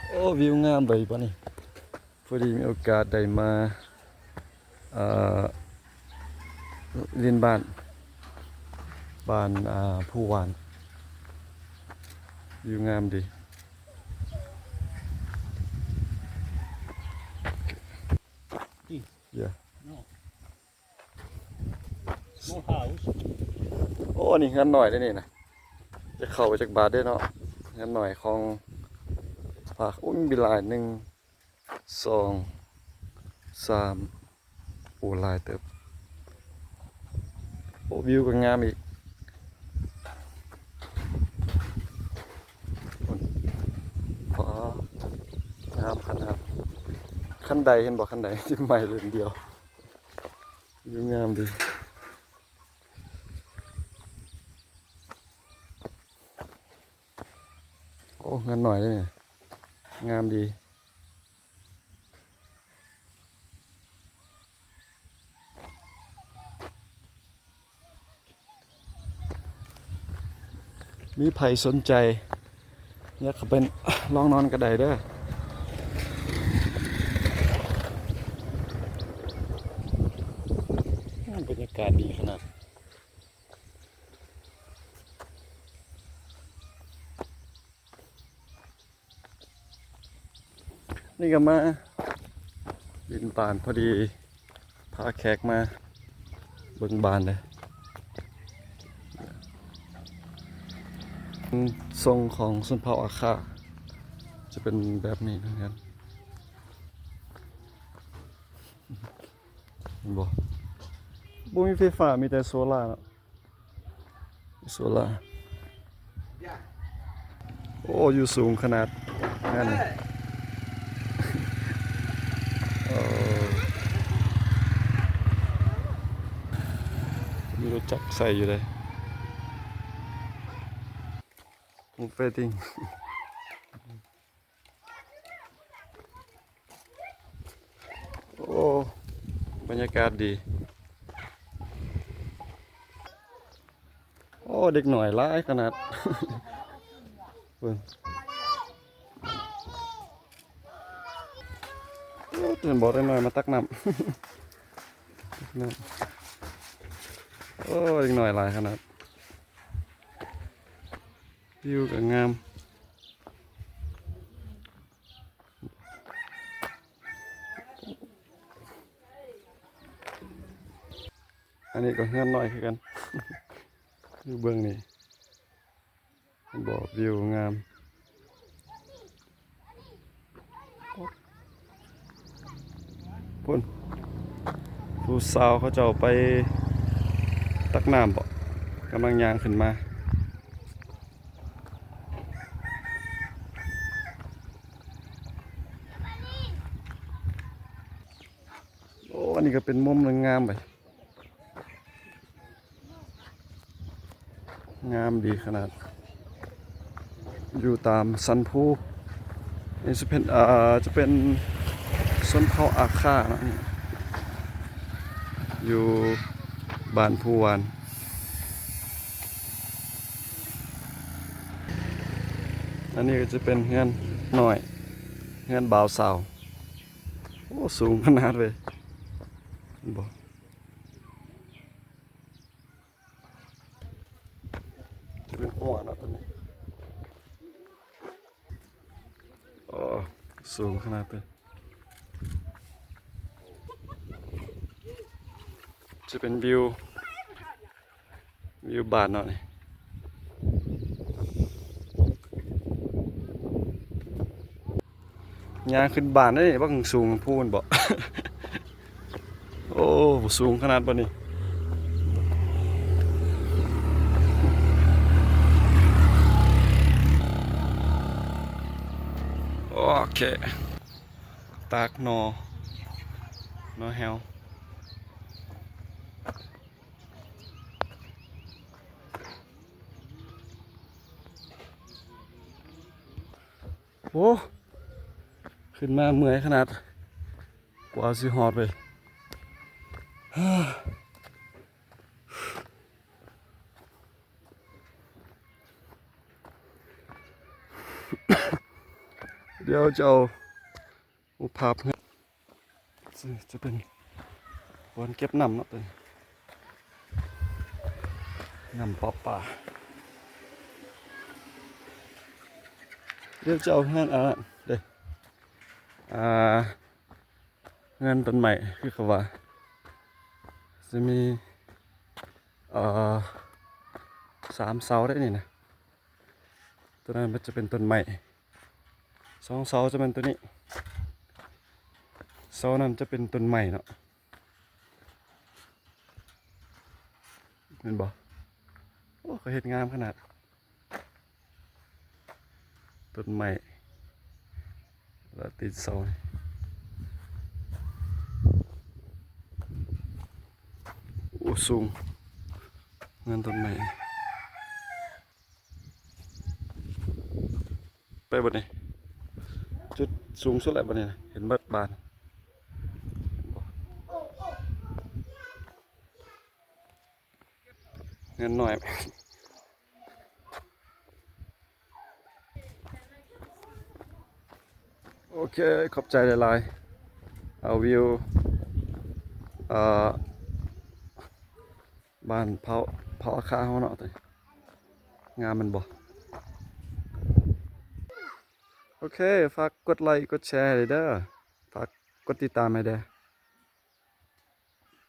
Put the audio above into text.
ໂອ້ ວິວງາມເວີຍບາດນີ້. ພໍດີມີໂອກາດໄດ້ມາ ເອີ ຫຼິ້ນບ້ານ ບ້ານ ອາ ພູຫວານ. ວິວງາມດີ. Yeah. No. Small house. ໂອ້ ອັນນີ້ເຮືອນນ້ອຍເດ້ນີ້ນະ. ຈະເຂົ້າໄປຈັກບາດເດ້ເນາະ. ເຮືອນນ້ອຍຂອງພາກ. ໂອ້ ມີຫຼາຍ ໜຶ່ງ ສອງ ສາມ ໂອ້ ຫຼາຍເຕີບ. ໂອ້ ວິວກໍງາມອີກ. ໂອ້ ງາມຂະໜາດ. ຄັນໄດເຫັນບໍ່? ຄັນໄດ ໄມ້ເຫຼັ້ນດຽວ. ວິວງາມດີ. ໂອ້ ເຮືອນນ້ອຍເດ້ນີ້ ງາມດີ. ມີໃຜສົນໃຈ ຢາກເຂົ້າໄປລອງນອນກໍໄດ້ເດີ. ບັນຍາກາດດີຂະໜາດ. ນີ້ກໍມາຫຼິ້ນບ້ານ ພໍດີພາແຂກມາເບິ່ງບ້ານເດ້. ຊົງຂອງຊົນເຜົ່າອາຄາຈະເປັນແບບນີ້ເນາະ. ເຫັນບໍ່? ບໍ່ມີໄຟຟ້າ ມີແຕ່ໂຊລາເນາະ. ໂຊລາ. ໂອ້ ຢູ່ສູງຂະໜາດນັ້ນ. ເອີ ມີລົດຈັກໃສ່ຢູ່ເດ້. ເປັນຫຍັງ? ໂອ້ ບັນຍາກາດດີ. ໂອ້ ເດັກນ້ອຍຫຼາຍຂະໜາດ. ເບິ່ງ ໂອ້ ເຫັນບໍ່? ເດັກນ້ອຍມາຕັກນ້ຳ. ໂອ້ ເດັກນ້ອຍຫຼາຍຂະໜາດ. ວິວກໍງາມ. ອັນນີ້ກໍເຮືອນນ້ອຍຄືກັນ. ຢູ່ເບື້ອງນີ້ ເຫັນບໍ່? ວິວງາມ. ພຸ້ນ ຜູ້ສາວເຂົາເຈົ້າໄປຕັກນ້ຳບໍ? ກຳລັງຍ່າງຂຶ້ນມາ. ໂອ້ ອັນນີ້ກໍເປັນມຸມໜຶ່ງງາມເວີຍ. ງາມດີຂະໜາດ ຢູ່ຕາມສັນພູ. ນີ້ຈະເປັນ ເອີ ຈະເປັນຊົນເຜົ່າອາຄາເນາະ ຢູ່ບ້ານພູຫວານ. ອັນນີ້ກໍຈະເປັນເຮືອນນ້ອຍ ເຮືອນບ່າວສາວ. ໂອ້ ສູງຂະໜາດເວີຍ ເຫັນບໍ່? ຈະເປັນຫົວເນາະຕົວນີ້. ໂອ້ ສູງຂະໜາດເລີຍ. ຈະເປັນວິວ ວິວບ້ານເນາະນີ້. ຍ່າງຂຶ້ນບ້ານເດ້ ບັກສູງພູນບໍ? ໂອ້ ສູງຂະໜາດບໍ່ນີ້. ໂອເຄ ຕາກໜໍ່ ໜໍ່ແຫ້ວ. ໂອ້ ຂຶ້ນມາເມື່ອຍຂະໜາດ ກວ່າຊິຮອດເວີຍ. ໂ ດຽວຈະເອົາຮູບພາບເຮືອນ ຈະເປັນບ່ອນເກັບນ້ຳເນາະ ໂຕນີ້ ນ້ຳປະປາ. ດຽວຈະເອົາເຮືອນ ອ່າ ເດ້ ອ່າ ເຮືອນຕົ້ນໄມ້ ຄືເຂົາວ່າ ຈະມີ ເອີ ສາມເສົາໄດ໋ນີ້ນະ. ໂຕນັ້ນມັນຈະເປັນຕົ້ນໄມ້ ສອງເສົາຈະແມ່ນໂຕນີ້ ເສົານັ້ນຈະເປັນຕົ້ນໄມ້ເນາະ ແມ່ນບໍ່? ໂອ້ ເຂົາເຮັດງາມຂະໜາດ ຕົ້ນໄມ້ລະຕິດເສົາ. ໂອ້ ສູງ ເຮືອນຕົ້ນໄມ້. ໄປບັດນີ້ ຈຸດສູງສຸດແລ້ວບັດນີ້ນະ ເຫັນເບິດບ້ານ ເຮືອນນ້ອຍ. ໂອເຄ ຂອບໃຈຫຼາຍໆ ເອົາວິວ ເອີ ບ້ານເຜົ່າ ເຜົ່າອາຄາເຮົາເນາະ ງາມແມ່ນບໍ່? ໂອເຄ ຝາກກົດໄລກົດແຊໃຫ້ເດີ ຝາກກົດຕິດຕາມໃຫ້ເດີ.